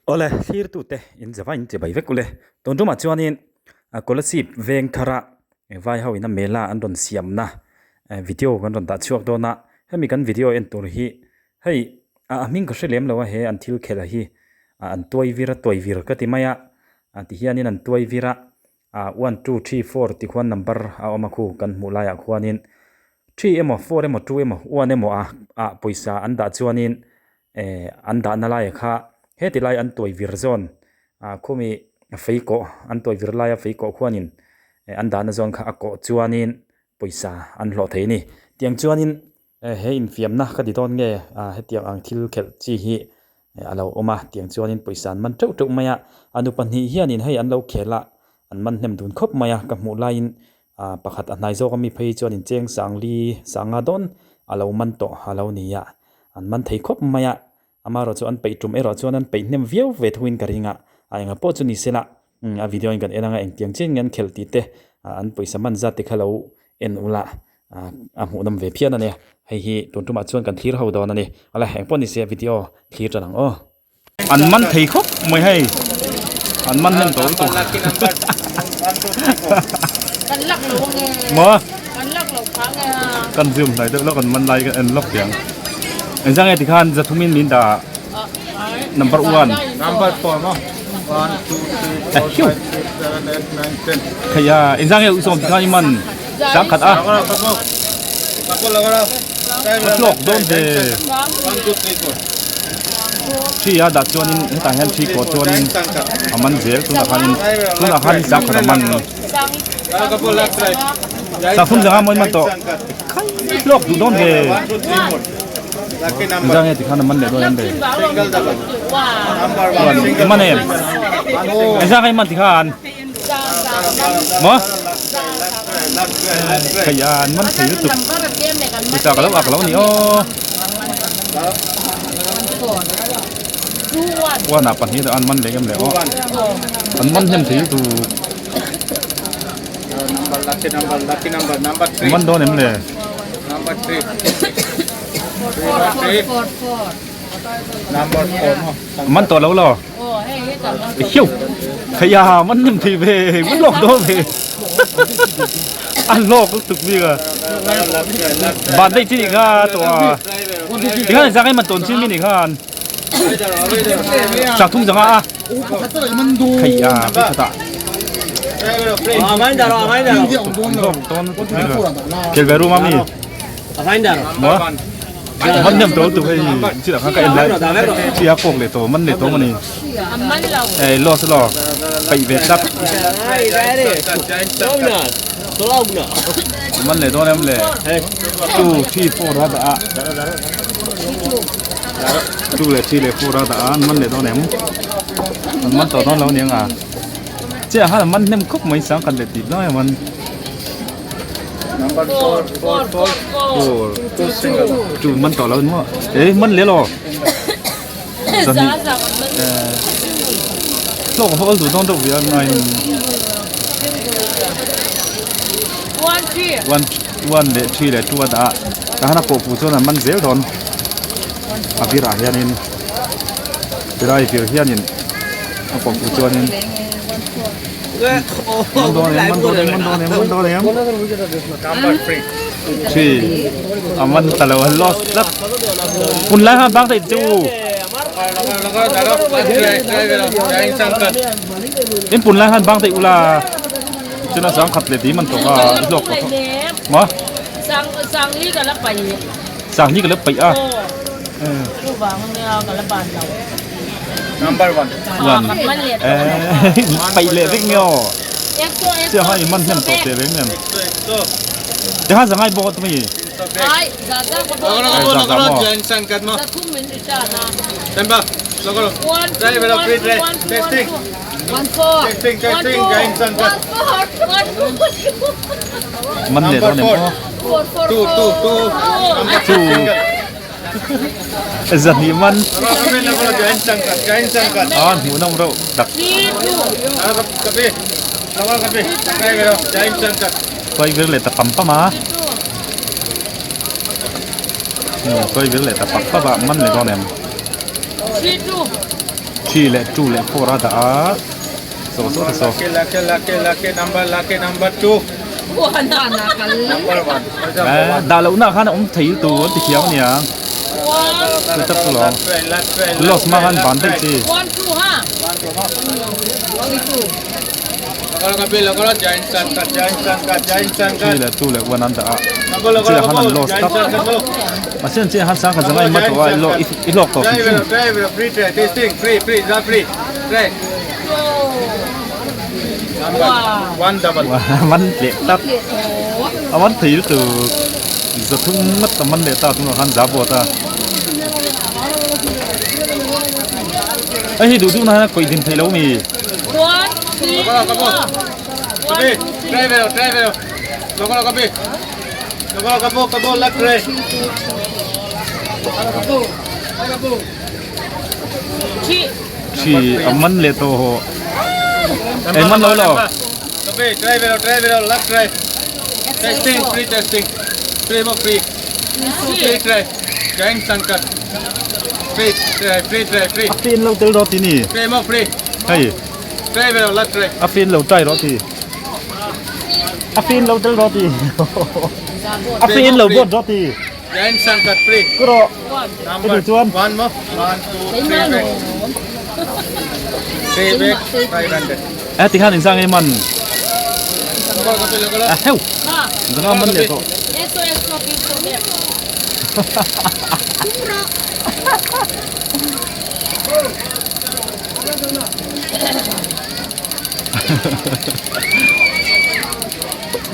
Awle, thlirtute in zava in chibai vek ule. Tun tumah chuanin Kolasib veng thara vai ho ina mela an rawn siamna video kan rawn dah chhuak dawn a. Hemi kan video en tur hi hei a hming ka hre lem lo a he an thil khelh hi an tuai vir a tuai vir ka ti mai a tihianin an tuai vir a. Ah one two three four ti khuan number a awm a khu kan hmuh laiah khuanin three emaw four emaw two emaw one emaw ah ah pawisa an dah chuanin eh an dahna laiah kha heti lai an tuai vir zawn ah khumi fei kawh an tuai vir laia fei kawh khuanin eh an dahna zawn kha a kawh chuanin pawisa an hlawh thei a ni tiang chuanin He infiamna ka ti dawn nge hetiang ang thil khelh chi hi a lo awm a tiang chuanin pawisa an man teuh teuh mai a a nu pahnih hianin hei an lo khel a an man hnem dun khawp mai a ka hmuh laiin pakhat a hnai zawk ami phei chuanin cheng sangli sanga dawn a lo man tawh a lo ni a an man thei khawp mai a amaherawh chu an peih tum erawh chuan an peih hnem viau ve thuin ka ring a a enga pawh chu ni sela a video in kan en anga engtiang chian nge an khelh tih te an pawisa man zat te kha lo en ula a hmuhnawm ve phian a nia hei hi tun tumah chuan kan thlir ho dawn a ni ala eng pawh ni se video thlir tan ang aw. An man thei khawp mai hei an man hnem tawh lutuk Kan lak lo ange maw kan lak lo kha nge a kan zoom hnai deuh lawk an man lai ka en lawk tiang engzang nge tikhan zathumin min dah number one number four maw one two three four five six seven eight nine ten khaya engzang nge usawm tikhan i man Sangkhat a. Hlawk dawn ve. Thi a dah chuanin hetah hian thi kawh chuanin a man zel tunah khanin tunah khanin sangkhat a man. Sakhum zanga mawi man tawh. Hlawk duh dawn ve. Engzah nge tikhan a man leh dawn em le. I man em? Engzah nge i man tikhan? Maw? Thei a an man thei lutuk. Pawisa ka lo ak lo a ni aw. One ah pahnih an man leh em leh aw. An man hnem thei lutuk. An man dawn em le? Man tawh lo law? Hiu thei à man nem thei ve man lok do ve an lok tuk mi ka ban dei chi kha to a ti khan zang man ton chin mi ni khan chak thum zanga a thei à cái khata kel ve ru mami mo Man nem to tu hei chi la kha ka en lai chi a kok le to man le to mani ei lo se lo pai ve tlat man le dawn em le 2 3 4 a dah a 2 le 3 le 4 a dah a man le dawn em an man tawh dawn lo aniang a chiah khan an man hnem khawp mai sang khat leh tih lai a man. Number 4 4 4 4 2 single 2 man tawh lo maw eh man le lo zani eh hlawk ho du dawn deuh vial nine 1 1 leh 3 leh 2 a dah a tahana pawh pu chuan an man zel dawn a virah hianin tilai vir hianin a pawh pu chuanin Man dawn em, man dawn em, man dawn em, man dawn em. Three. A man ta lo, a lost tlat. Kun lai khan bang thei chu. In pun lai khan bang thei ula. Chuna sang khat le ti man to ka lok ka. Ma? Sang sang li ka la pai. Sang li ka la pai a. Chu vang nia ka la ban lo. Number one. One. Pai leh vek nge aw. Chiah ha i man hnem tawh teh reng nen. Te ha zangai bawk a tumi. Ai, za za ka bawk. Za za maw. Za thum min return a. One, two, one, two, one, two, one, two. One, four. One, two. One, four. One, two. Man leh dawn em aw. Four, four, four. Two. Zahnih man a hmuh nawm reuh tak. Tuai vir leh ta pam pam a tuai vir leh ta pam pam a man leh dawn em. Three leh two leh four a dah a saw saw te saw. Dah loh na khan a awm thei tur an ti thiam a nia chu tak chu lo loss hma khan ban daih chi. Three leh two leh one an dah a chiah khan an loss tlat mahse an chiah khan sangkhat zanga in hma tawh a i hlawk tawh hrim hrim. Man leh tlat a man thei lutuk zathum ngawt a man leh ta tunah khan za bawt a hei hi duh duh na hian a kawih din theih lo mi. Thi a man leh tawh haw ei man lo lo. A fin lo tel rawh ti ni hei a fin lo try rawh ti a fin lo tel rawh ti a fin lo bawt rawh ti. Ku rawh ka duh chuan. Eh tikhan in sang ei man. A heu. Zanga man leh tawh.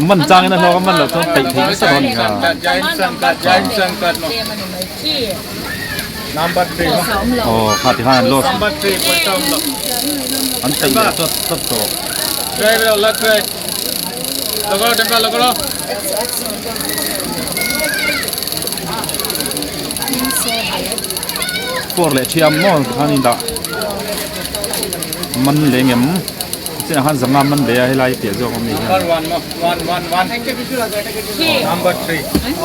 Man chang in a hlawk a man loh chuan peih thei nasa dawn ni kha. Aw kha ti khan an loss an peih leh tawt tawt tawh. Four leh thiam maw khan in dah man leh ngem. Chinah khan zanga man leh a helai piah zawk ami hian.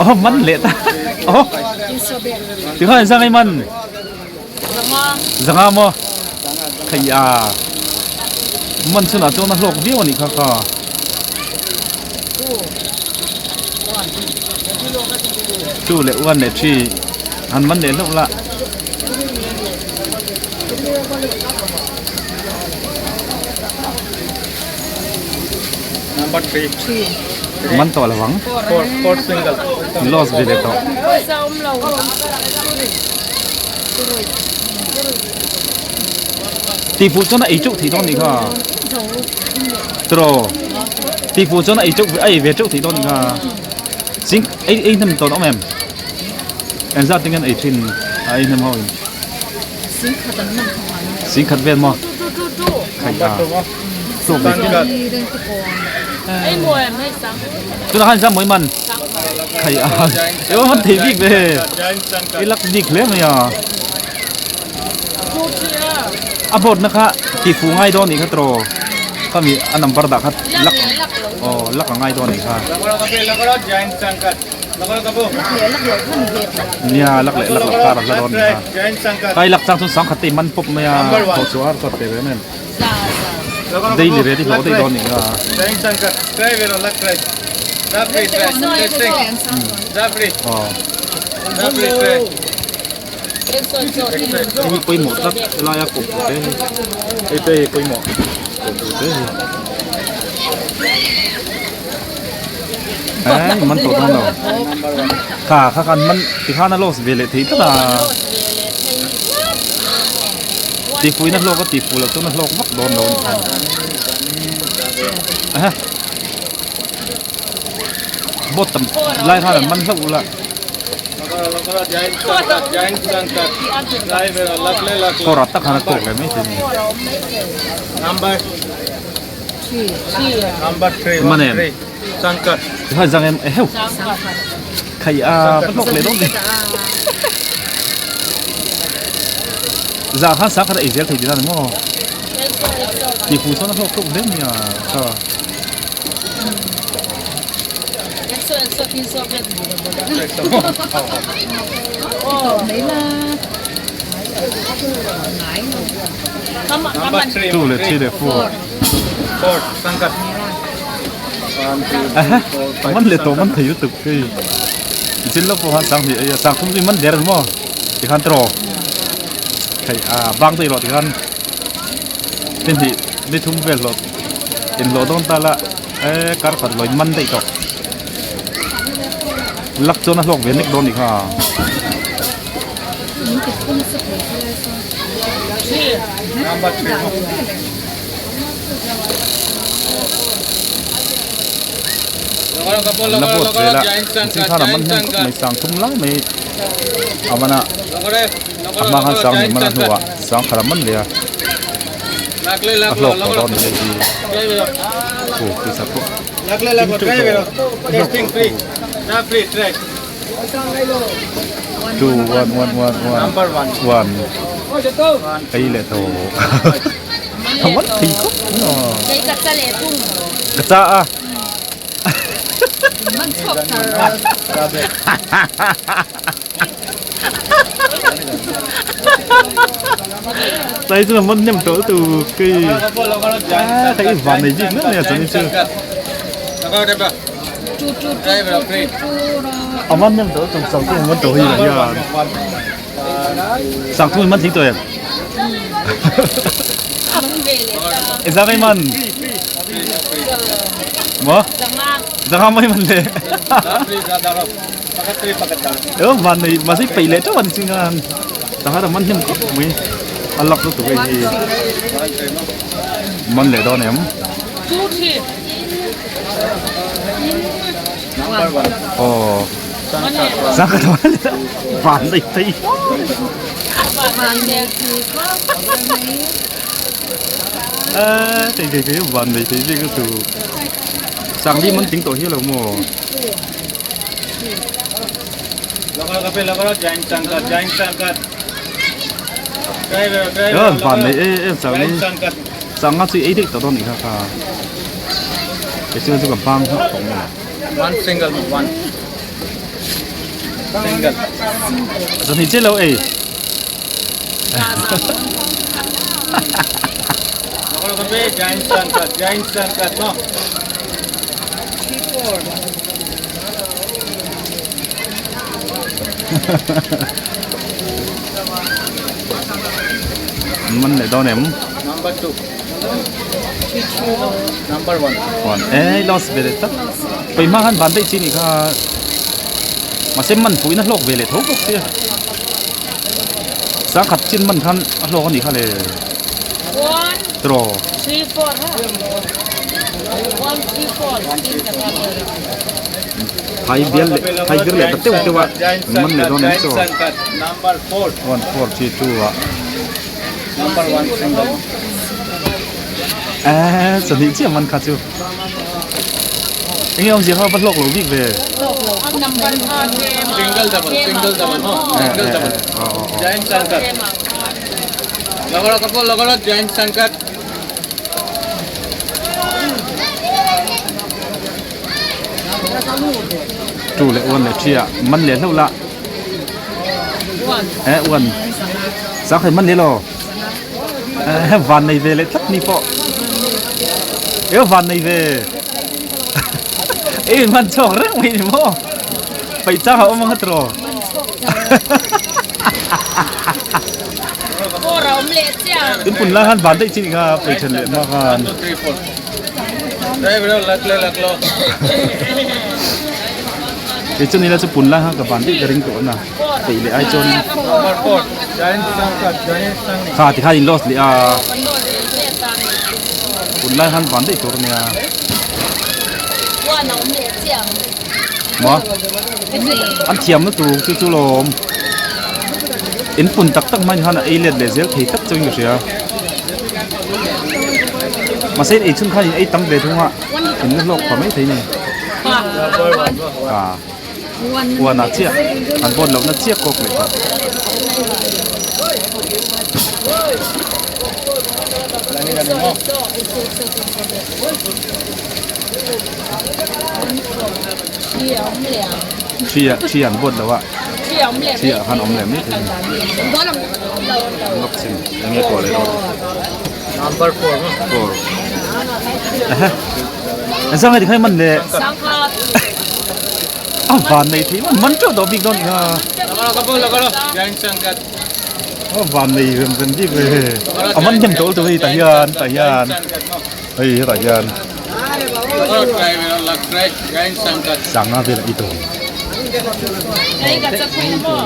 Aw man leh ta aw tikhan zanga i man zanga maw thei a man chhunah chuan a hlawk viau anih kha kha. Two leh one leh three han man leh hlauh la. Number 3. Man tawh lovang. Four, four single. Loss ve leh tawh. Tifu chuan a ei teuh theih dawn nih kha. Tiraw. Tifu chuan a ei teuh a ei ve teuh theih dawn nih kha. Sing ei ei hnem tawn awm em? Engzat tinge an ei thin a ei hnem ho in? Singkhat vel maw? Khai a. Tlawk ve Tunah khan zam mawi man. Khai a. Emaw man thei bik ve. I lak bik hle mai a. A board na kha ti fu ngai dawn nih kha tiraw. Khami a number dah kha lak aw lak a ngai dawn nih kha. Nia lak leh lak loh kar a hla dawn nia. Kai lak chang chuan sangkhat te i man pawp mai a thawh chu ar chuan pe ve em em. Daily rate i hlawh daih dawn nih kha. Aw. Hei hi pawimawh tlat helaia kawhpui te hi hei te hi pawimawh kawhpui te hi. Eii man tawh dawn lo kha kha khan man tikhan a loss ve leh thei tlat a tihfuihna hlawk a tihfuh loh chuan a hlawk vak dawn lo a ni ehe boat tam lai khan an man hlauh la kawr ah tak khan a kawk leh mai thei a ni. Man em Tikhan zang em eheu khai a va hlawk leh dawn ni zah khan sang khat a ei zel thei tihna ni maw tifu chuan a hlawk hlawk hle mai a kha Two leh three leh four. A man leh tawh man thei lutuk hei. Zin lo pawh khan sanghnih ei a sangthum chu i man der ang maw tikhan tiraw hei a bang daih rawh tikhan ni hnih ni thum vel hlawh inhlawh dawn ta la e kar khat lawi man daih tawh lak chuan a hlawk ve nek dawn a nih kha. La vote vel a mihring khan a man hnem khawp mai sang thum lai mai a man a a hma khan sang hnih man a hnuah sang khat a man leh a a hlawk tawh dawn a ni hei hi chu pawisa pawh Two one one one one one ei leh tawh a man thei khawp mai a ka cha a Đây chu là man hnem tawh tu khi thấy van nei bik mai a chuan chu a man hnem tawh tu sang thung man tawh hi lah hian sang thung man thing tawh em engzah nge man maw zanga mai man le Ơ van này mà thích phải lẽ cho bạn xin ngan. Ta hát là man hnem khawp mai a lak lutuk hei hi. Man leh dawn em? Aw Sang ka man leh van nei thei. A thei thei thei van nei thei bik lutuk. Sang li man tling tawh hi lo maw? Van nei em em chang ni changa chu ei daih tawh dawn nih kha kha kei chuan chu ka bang hmak tawh mai One single one single zan hi che lo ei Man leh dawn em? Number 2. Number 1. One. Eh, lost ve leh tak. Pei hma khan van daih chi nih kha. Mahse man fuh in a hlawk ve leh tho bawk sia. Sangkhat chin man khan a hlawk a nih kha le. Tiraw. Thai bial leh thai bir leh ta teuh teuh a man leh dawn em chaw. One four three two ah. Eh chawhnih chiah man kha chu. Enge awmzia kha va hlawk lo bik ve. Single double single double single double. Two leh one leh three ah man leh hlauh la eh one sang thei man leh lo eh van nei ve leh tlat ni pawh eo van nei ve ei man chhuak reng mai ni maw paih chang a awm ang a tiraw. In pun lai khan van daih chi nih kha paih then leh hma khan. Kei chu nila chu pun lai khan ka van daih ka ring tawh a na peih leh ai chuan kha ti khan in lost leh a pun lai khan van daih tur a nia. Maw an thiam na tur chu chu lawm in pun tak tak mai khan a ei let leh zel thei tak chuan ka hria mahse ei chhun khan in ei tam ve thung a in la hlawk pha mai thei ni ah uan ah chiah an bawt loh na chiah kawk leh tawh. Thi ah thi an buat lo a. Chi ah khan awm leh mai thei a ni chin enge pawh leh dawn four ehe engzah nge tikhan man le a van nei thei man man teuh tawh bik dawn nia a van nei rem rem bik ve a man hnem tawh lutuk a ni tah hian tah hian hei hetah hian sanga vel a i tawh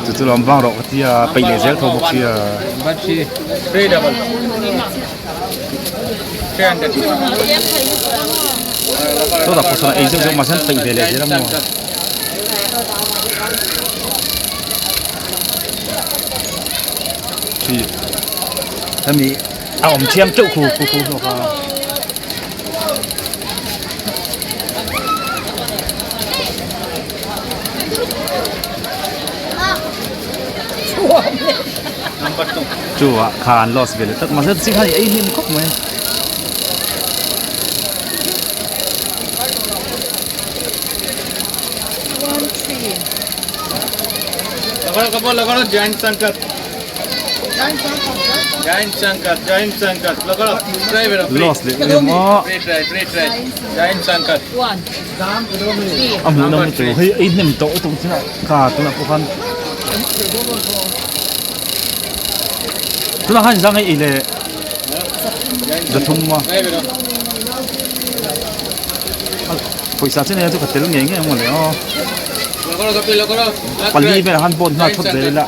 chu chu lawm vang rawh ka tia peih leh zel tho bawk sia. Sawtah pawh sawn a ei zeuh zeuh mahse an peih ve leh zel a maw. Hemi a awm thiam teuh khu khu khu hlawk a. Chu ah khan loss ve leh tlat mahse chi khan i ei hnem khawp mai. Loss leh em aw a hmuh nawm lutuk hei ei hnem tawh lutuk chinah kha tunah pawh khan tunah khan inzang ei leh zathum a pawisa chu nei a chu ka tel ngei ngei ang mawle aw pali velah khan boat nghal thawt zel ila.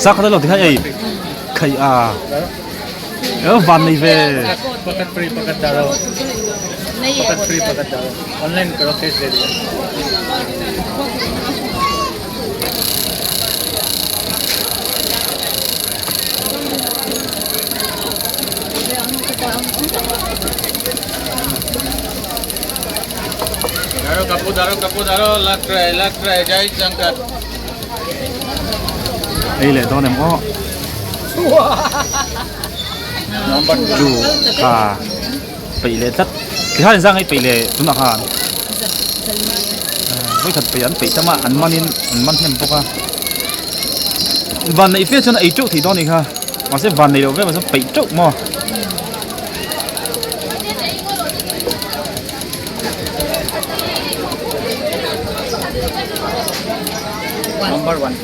Sakhat a lo tikhan ei khaih a van nei ve. Ei leh dawn em aw chu kha peih leh tlat tikhan inzang ei peih leh tunah khan vawikhat peih an peih tam a an man in an man hnem bawk a van neih fe chuan a ei teuh theih dawn a nih kha mahse van neih loh vek ah chuan peih teuh maw.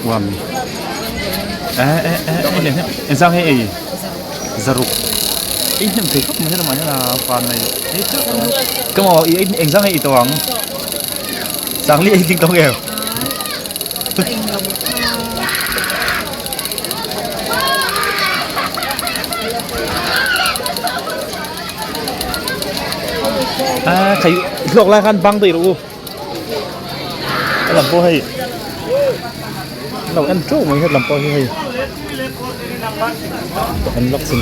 One. Eh eh eh eh engzang nge ei zaruk ei hnem thei khawp mai helamah hian a van nei ei teuh tawh mai ka maw i ei engzang nge i tawh ang sangli ei ding tawh nge. A khai hlawk lai khan bang daih rawh u a lam pawh hei lo en teuh mai het lam pawh hi hei an lak chin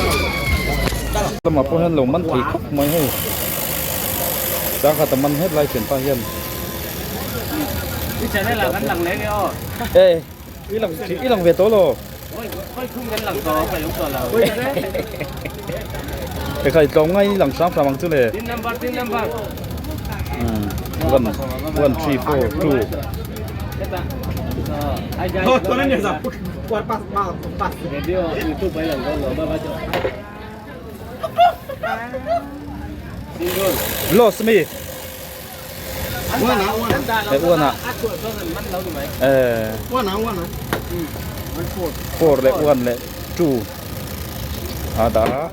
lamah pawh hian lo man thei khawp mai hei sangkhat a man het lai thianpa hian. I lang i lang ve tawh lo. Ekhai tlawm ngai i lang hram hram ang chu le. One one three four two. Lost mi. He uan ah four leh one leh two a dah a.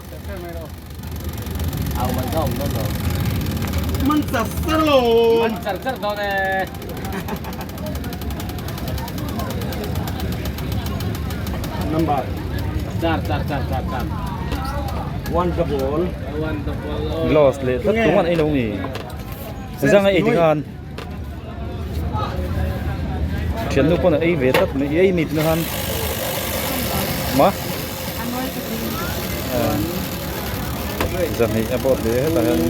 Lost leh tlat tum an ei lo nge. Zang a ei ti khan thiannu pawn a ei ve tlat mai i ei mi tuna khan ma zahnih a pawh hle hetah hian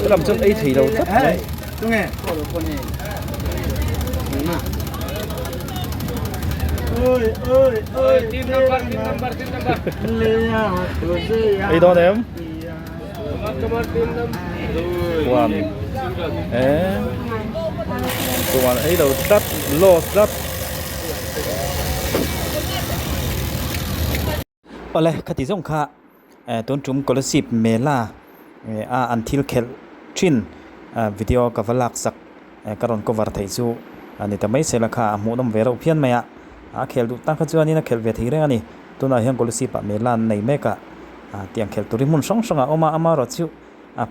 helam chuan ei thei lo tlat mai. Ei dawn em? One. Eh. Tuman ei lo tlat, loss tlat. Awle khati zawng kha tun tum Kolasib Mela a an thil khelh thin video ka va lak sak ka rawn cover theih chu a ni ta mai sela kha a hmuhnawm ve reuh phian mai a, a khel duh tak kha chuanin a khelh ve thei reng a ni. Tunah hian Kolasib ah Mela an nei mek a, tiang khelh turin hmun hrang hrang ah a awm a, amaherawhchu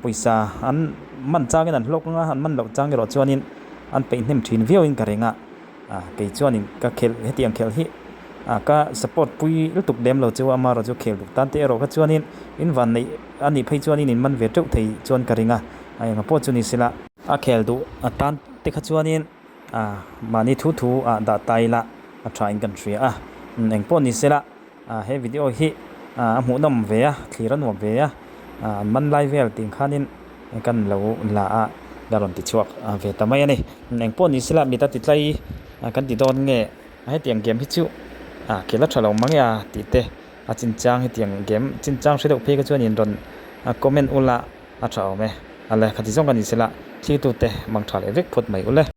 pawisa an man changin an hlawk ang a, an man loh chang erawh chuanin an peih hnem thin viauin ka ring a. Ah kei chuanin ka khelh hetiang khelh hi ah ka support pui lutuk lem lo chu amaherawh chu khel duh tan te erawh kha chuanin in van neih a nih phei chuanin in man ve teuh thei chuan ka ring a, a enga pawh chu ni sela. A khel duh a tan te kha chuanin ah mahni thu thu ah dah ta ila a tha in kan hria a, eng pawh ni sela ah he video hi ah a hmuhnawm ve a thlir a nuam ve a ah an man lai vel tih khanin Kan lo la a, la rawn ti chhuak ve ta mai a ni. Eng pawh ni sela mit a ti tlai kan ti dawn nge hetiang game hi chu a khel a tha lo mang e a tih te a chinchang hetiang game chinchang hre deuh phei kha chuan in rawn comment ula a tha awm e. A lehkha ti zawng ka ni sela thlir tute mang tha leh vek phawt mai ule.